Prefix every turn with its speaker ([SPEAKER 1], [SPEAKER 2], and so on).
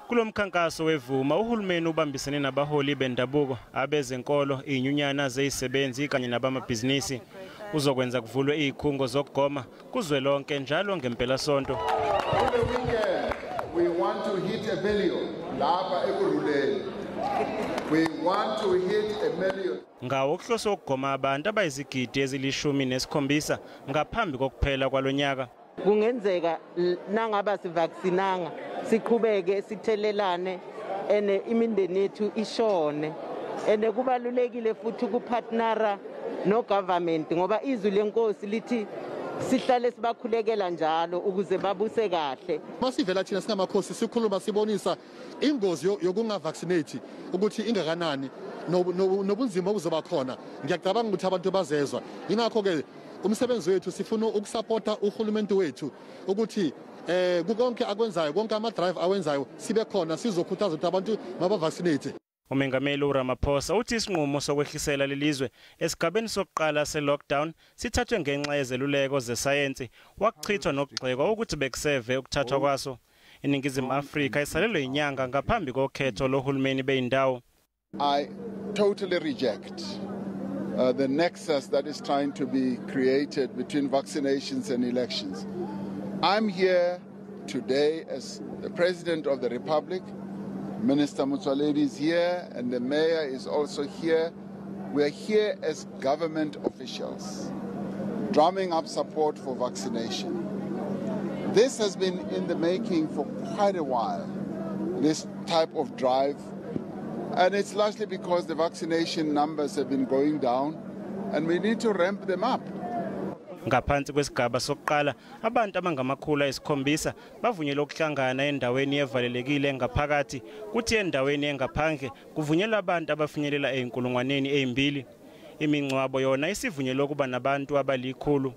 [SPEAKER 1] Kulomkhankaso wevuma uhulumeni ubambisene nabaholi bendabuko, abezenkolo, inyunyana zezisebenzi kanye nabamabhizinisi. Uzokwenza kuvulwe izikhungo zokugoma kuzwelonke njalo ngempelasonto.
[SPEAKER 2] Kule weekend we want to hit a million lapha Ekurhuleni. We want to hit a million.
[SPEAKER 1] Ngawo kuhloswe ukugoma abantu abayizigidi ezili-17 ngaphambi kokuphela kwalonyaka.
[SPEAKER 3] Kungenzeka nangaba sivaccinanga siqhubeke sithelelane ene imindeni yethu ishone, ene kubalulekile futhi ukupartnera no government ngoba izwi lenkosi lithi sihlale sibakhulekela njalo ukuze babuse kahle.
[SPEAKER 4] Masivela thina singamakhosi sikhuluma sibonisa ingozi yokungavaccinate ukuthi ingakanani nobunzima obuzoba khona. Ngiyacabanga ukuthi abantu bazezwa. Ingakho ke umsebenzi wethu sifuna ukusupporta uhulumeni wethu ukuthi kukonke akwenzayo, konke ama drive awenzayo, sibe khona sizokhuthaza ukuthi abantu mabavaccinate.
[SPEAKER 1] Umengameli uRamaphosa uthi isinqumo sokwehlisela lelizwe esigabeni sokuqala se-lockdown sithathwe ngenxa yezeluleko zesayensi, wakuchithwa nokugxekwa ukuthi bekuseve ukuthathwa kwaso. INingizimu Afrika isalelwe inyanga ngaphambi kokhetho lohulumeni beyindawo.
[SPEAKER 2] I totally reject the nexus that is trying to be created between vaccinations and elections. I'm here today as the President of the Republic. Minister Motsoaledi is here and the mayor is also here. We are here as government officials, drumming up support for vaccination. This has been in the making for quite a while, this type of drive. And it's largely because the vaccination numbers have been going down and we need to ramp them up.
[SPEAKER 1] Ngaphansi kwesigaba sokuqala, abantu abangama-700 bavunyelwe ukuhlangana endaweni evalelekile ngaphakathi, kuthi endaweni engaphandle kuvunyelwa abantu abafinyelela ey'nkulungwaneni ey'mbili. Imingcwabo yona isivunyelwe ukuba nabantu abalikhulu.